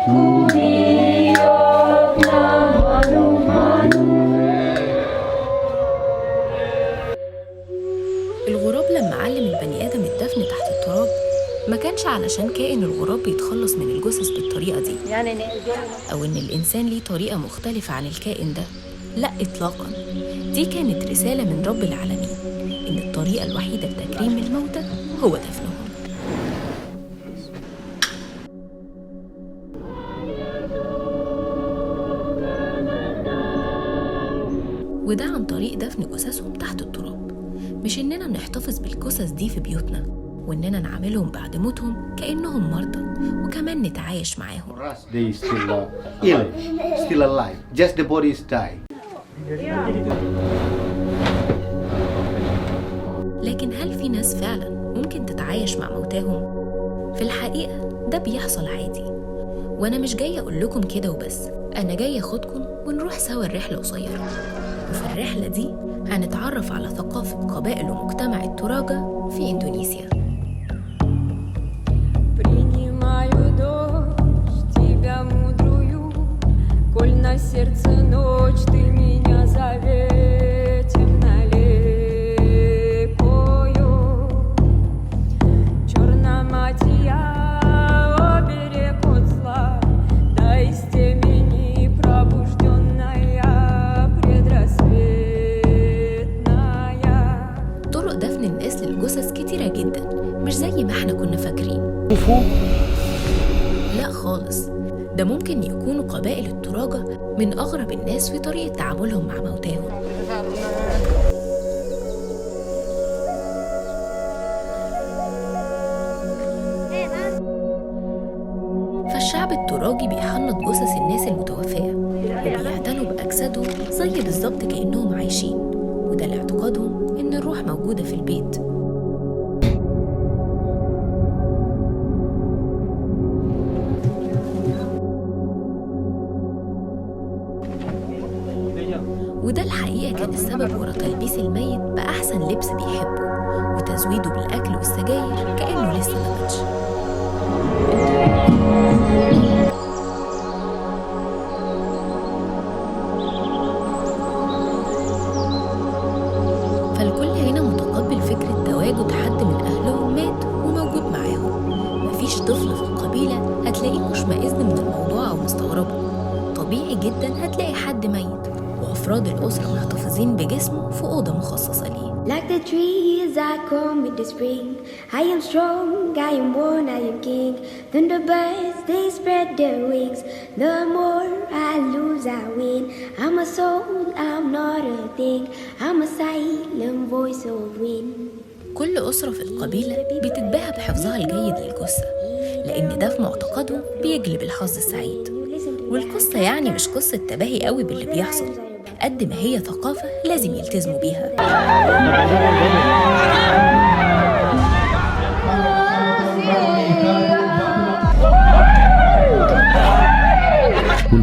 الغراب لما علم البني آدم الدفن تحت التراب ما كانش علشان كائن الغراب بيتخلص من الجثث بالطريقة دي، أو إن الإنسان ليه طريقة مختلفة عن الكائن ده، لا إطلاقا. دي كانت رسالة من رب العالمين إن الطريقة الوحيدة لتكريم الموتى هو دفنهم. وده عن طريق دفن جثثهم تحت التراب، مش إننا نحتفظ بالجثث دي في بيوتنا وإننا نعاملهم بعد موتهم كأنهم مرضى وكمان نتعايش معاهم. They still ill, still alive. Just the bodies die. لكن هل في ناس فعلا ممكن تتعايش مع موتاهم؟ في الحقيقة ده بيحصل عادي، وأنا مش جاية أقول لكم كده وبس، أنا جاية أخدكم ونروح سوا الرحلة قصيرة، وفي الرحلة دي هنتعرف على ثقافة قبائل ومجتمع التراجة في إندونيسيا. Принимаю дождь, тебя мудрую, коль на сердце ночь, ты меня заветем налекою. Черна мать я оберег от зла, да из темени пробужденная предрассветная. طرق دفن الناس للجثث كتيرة جدا، مش زي ما احنا كنا فاكرين، لا خالص. ده ممكن يكونوا قبائل التراجة من أغرب الناس في طريقة تعاملهم مع موتاهم. فالشعب التراجي بيحنط جثث الناس المتوفية وبيعتنوا بأجسادهم زي بالظبط كأنهم عايشين، وده لاعتقادهم إن الروح موجودة في البيت. وده الحقيقة كان السبب ورا تلبيس الميت بأحسن لبس بيحبه وتزويده بالأكل والسجاير كأنه لسه ما ماتش. فالكل هنا متقبل فكرة تواجد حد من أهلهم مات وموجود معاهم. مفيش طفل في القبيلة هتلاقيه مشمئز من الموضوع أو مستغربه. طبيعي جدا هتلاقي حد ميت وأفراد الأسرة محتفظين بجسمه في أوضة مخصصة ليه. Like the trees I come in the spring. I am strong, I am born, I am king. Thunderbirds, they spread their wings. The more I lose, I win. I'm a soul, I'm not a thing. I'm a silent voice of wind. كل أسرة في القبيلة بتتباهى بحفظها الجيد للجثة، لأن ده في معتقدهم بيجلب الحظ السعيد. والقصة يعني مش قصة تباهي قوي باللي بيحصل قد ما هي ثقافة لازم يلتزموا بيها.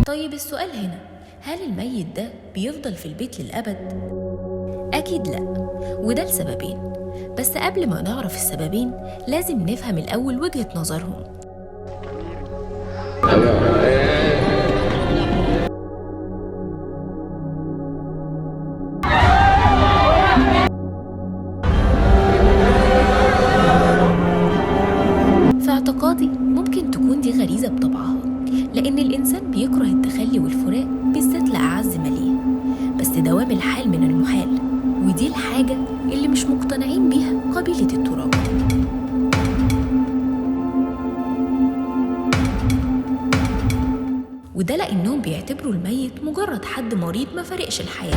طيب السؤال هنا، هل الميت ده بيفضل في البيت للأبد؟ أكيد لأ، وده لسببين. بس قبل ما نعرف السببين لازم نفهم الأول وجهة نظرهم. في اعتقادي ممكن تكون دي غريزة بطبعها، لأن الإنسان بيكره التخلي والفراق بالذات لأعز ما ليه، بس دوام الحال من المحال، ودي الحاجة اللي مش مقتنعين بيها قبيلة التراب. وده لأنهم بيعتبروا الميت مجرد حد مريض ما فارقش الحياة.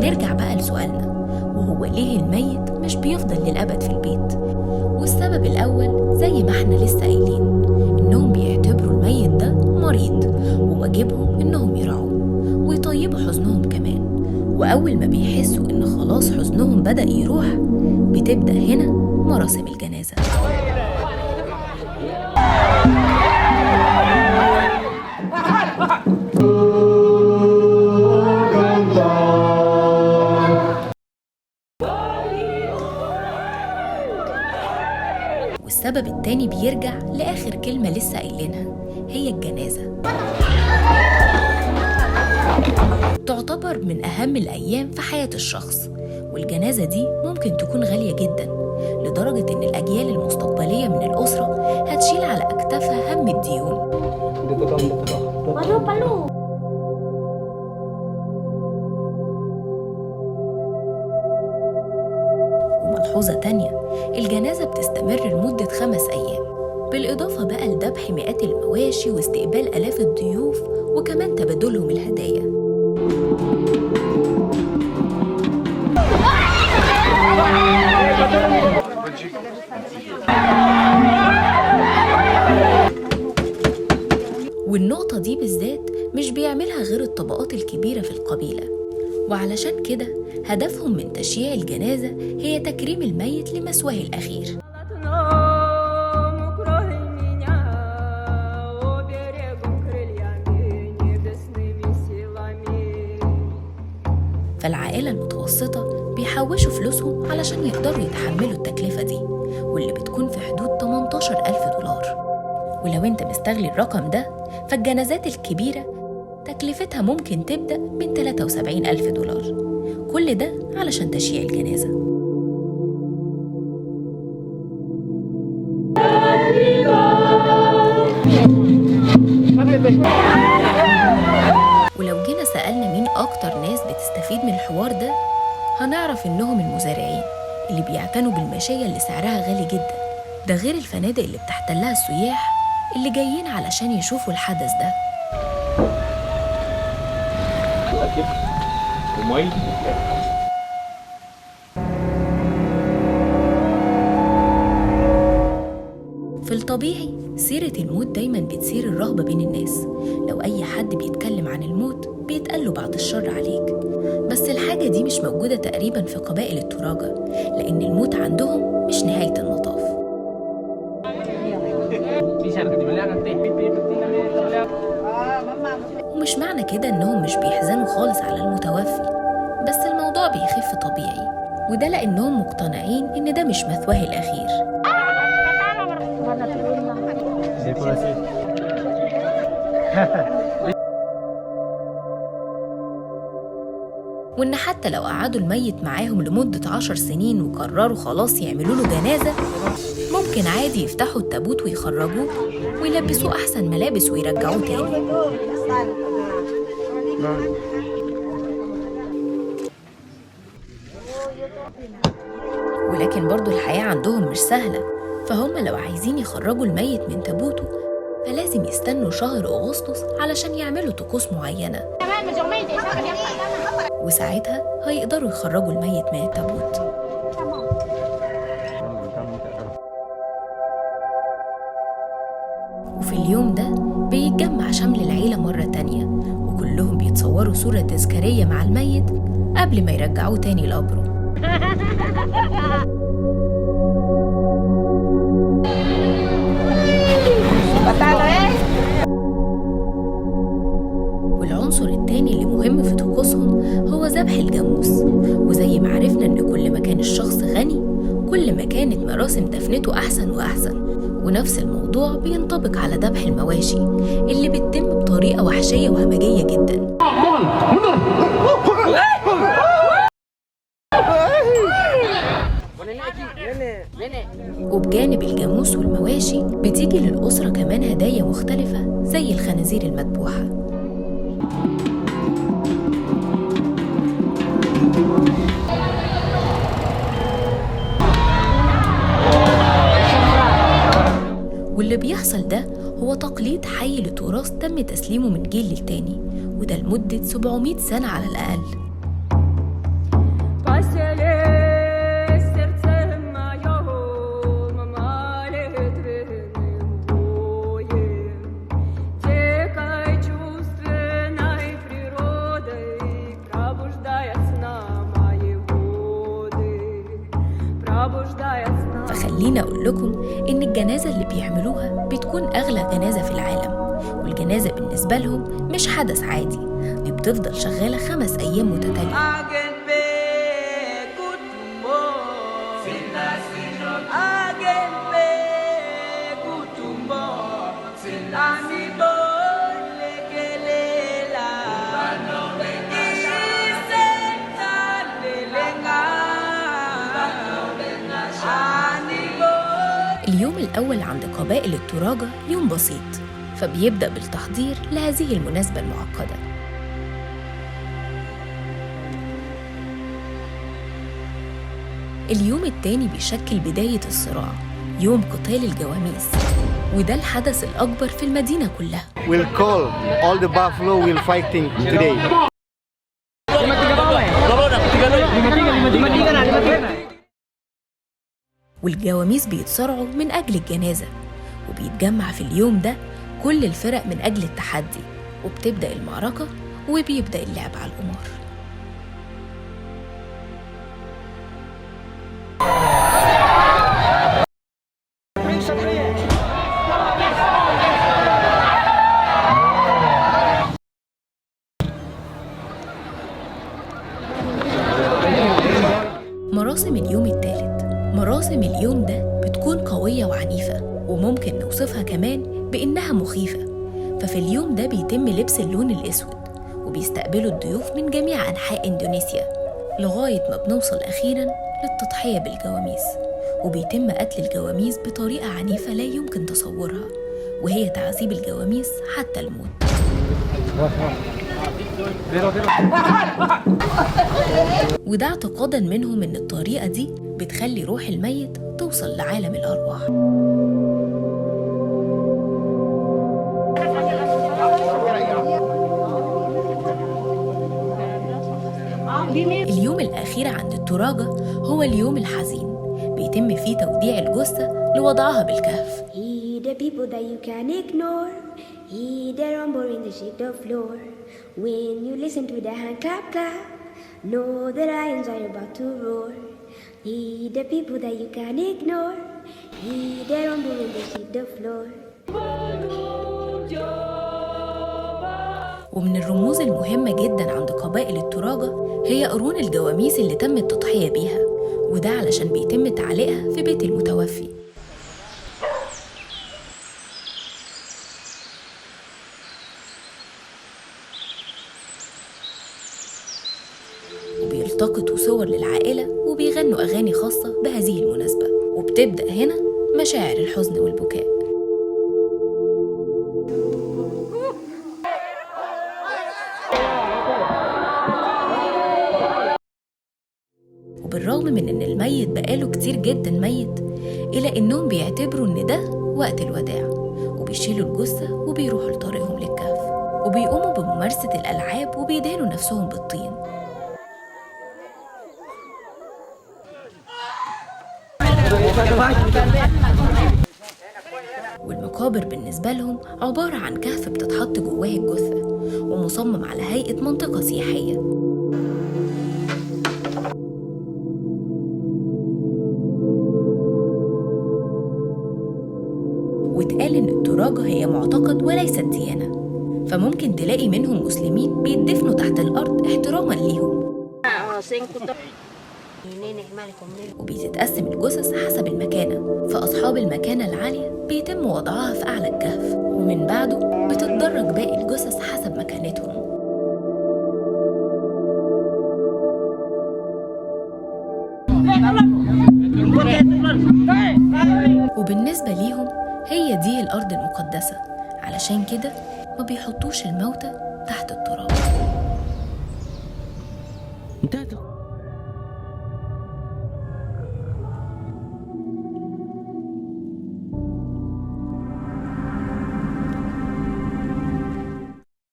نرجع بقى لسؤالنا، وهو ليه الميت مش بيفضل للأبد في البيت؟ والسبب الأول زي ما احنا لسه قايلين، إنهم بيعتبروا الميت ده مريض وواجبهم إنهم يراعوه ويطيبوا حزنهم كمان. وأول ما بيحسوا إن خلاص حزنهم بدأ يروح، بتبدأ هنا مراسم الجنازة. والسبب التاني بيرجع لآخر كلمة لسه قايلينها، هي الجنازة. تعتبر من أهم الأيام في حياة الشخص، والجنازة دي ممكن تكون غالية جدا لدرجة إن الأجيال المستقبلية من الأسرة هتشيل على أكتافها هم الديون. وملحوظة تانية، الجنازة بتستمر لمدة 5 أيام، بالإضافة بقى لذبح مئات المواشي واستقبال آلاف الضيوف وكمان تبادلهم الهدايا. والنقطة دي بالذات مش بيعملها غير الطبقات الكبيرة في القبيلة، وعلشان كده هدفهم من تشييع الجنازة هي تكريم الميت لمثواه الأخير. فالعائلة المتوسطة بيحوشوا فلوسهم علشان يقدروا يتحملوا التكلفة دي، واللي بتكون في حدود $18,000. ولو انت مستغل الرقم ده فالجنازات الكبيرة تكلفتها ممكن تبدأ من $73,000. كل ده علشان تشييع الجنازة. ولو جينا سألنا مين أكتر ناس بتستفيد من الحوار ده، هنعرف إنهم المزارعين اللي بيعتنوا بالماشية اللي سعرها غالي جدا، ده غير الفنادق اللي بتحتلها السياح اللي جايين علشان يشوفوا الحدث ده. في الطبيعي سيرة الموت دايما بتثير الرهبة بين الناس، لو أي حد بيتكلم عن الموت بيتقال بعد الشر عليك، بس الحاجة دي مش موجودة تقريبا في قبائل التراجة، لأن الموت عندهم مش نهاية المطاف. ومش معنى كده إنهم مش بيحزنوا خالص على المتوفي، بس الموضوع بيخف طبيعي، وده لأنهم مقتنعين إن ده مش مثواه الأخير. وإن حتى لو قعدوا الميت معاهم لمدة 10 سنين وقرروا خلاص يعملوا له جنازة، ممكن عادي يفتحوا التابوت ويخرجوه ويلبسوه أحسن ملابس ويرجعوه تاني. ولكن برضو الحياة عندهم مش سهلة، فهم لو عايزين يخرجوا الميت من تابوته فلازم يستنوا شهر أغسطس علشان يعملوا طقوس معينة، وساعتها هيقدروا يخرجوا الميت من التابوت. وفي اليوم ده بيتجمع شمل العيلة مرة تانية، وكلهم بيتصوروا صورة تذكارية مع الميت قبل ما يرجعوه تاني لقبره. والعنصر التاني اللي مهم في طقوسهم هو ذبح الجاموس، وزي ما عرفنا ان كل ما كان الشخص غني كل ما كانت مراسم دفنته احسن واحسن، ونفس الموضوع بينطبق على ذبح المواشي اللي بتتم بطريقة وحشية وهمجية جدا. وبجانب الجاموس والمواشي بتيجي للأسرة كمان هدايا مختلفة زي الخنازير المذبوحة. واللي بيحصل ده هو تقليد حي لتراث تم تسليمه من جيل للتاني، وده لمدة 700 سنة على الأقل. فخلينا وخليني أقول لكم إن الجنازة اللي بيعملوها بتكون أغلى جنازة في العالم، والجنازة بالنسبة لهم مش حدث عادي، دي بتفضل شغالة 5 أيام متتالية. اليوم الأول عند قبائل التوراجا يوم بسيط، فبيبدأ بالتحضير لهذه المناسبة المعقدة. اليوم الثاني بيشكل بداية الصراع، يوم قتال الجواميس، وده الحدث الأكبر في المدينة كلها. We'll call all the buffalo will fighting today. والجواميس بيتصارعوا من أجل الجنازة، وبيتجمع في اليوم ده كل الفرق من أجل التحدي، وبتبدأ المعركة وبيبدأ اللعب على القمار. مراسم اليوم الثالث. مراسم اليوم ده بتكون قوية وعنيفة، وممكن نوصفها كمان بإنها مخيفة. ففي اليوم ده بيتم لبس اللون الأسود، وبيستقبلوا الضيوف من جميع أنحاء إندونيسيا، لغاية ما بنوصل أخيراً للتضحية بالجواميس. وبيتم قتل الجواميس بطريقة عنيفة لا يمكن تصورها، وهي تعذيب الجواميس حتى الموت. وده اعتقادا منهم إن الطريقة دي بتخلي روح الميت توصل لعالم الأرواح. اليوم الأخير عند التوراجا هو اليوم الحزين، بيتم فيه توديع الجثة لوضعها بالكهف. The people that you can ignore, hear the rumble in the shake the floor. When you listen to the hand clap clap, know the lions are about to roar. Hear the people that you can ignore, hear the rumble in the shake the floor. ومن الرموز المهمة جدا عند قبائل التوراجا هي قرون الجواميس اللي تم التضحية بيها، وده علشان بيتم تعليقها في بيت المتوفي. وبيلتقطوا صور للعائلة وبيغنوا أغاني خاصة بهذه المناسبة، وبتبدأ هنا مشاعر الحزن والبكاء. وبالرغم من إن الميت بقاله كتير جدا ميت، إلا إنهم بيعتبروا إن ده وقت الوداع، وبيشيلوا الجثة وبيروحوا لطريقهم للكهف، وبيقوموا بممارسة الألعاب وبيدهنوا نفسهم بالطين. والمقابر بالنسبة لهم عبارة عن كهف بتتحط جواه الجثة، ومصمم على هيئة منطقة سياحية. واتقال إن التوراجا هي معتقد وليست ديانة، فممكن تلاقي منهم مسلمين بيدفنوا تحت الأرض احتراما ليهم. وبتتقسم الجثث حسب المكانة، فأصحاب المكانة العالية بيتم وضعها في أعلى الكهف، ومن بعده بتتدرج باقي الجثث حسب مكانتهم. وبالنسبة ليهم هي دي الأرض المقدسة، علشان كده ما بيحطوش الموتى تحت التراب. انتهت.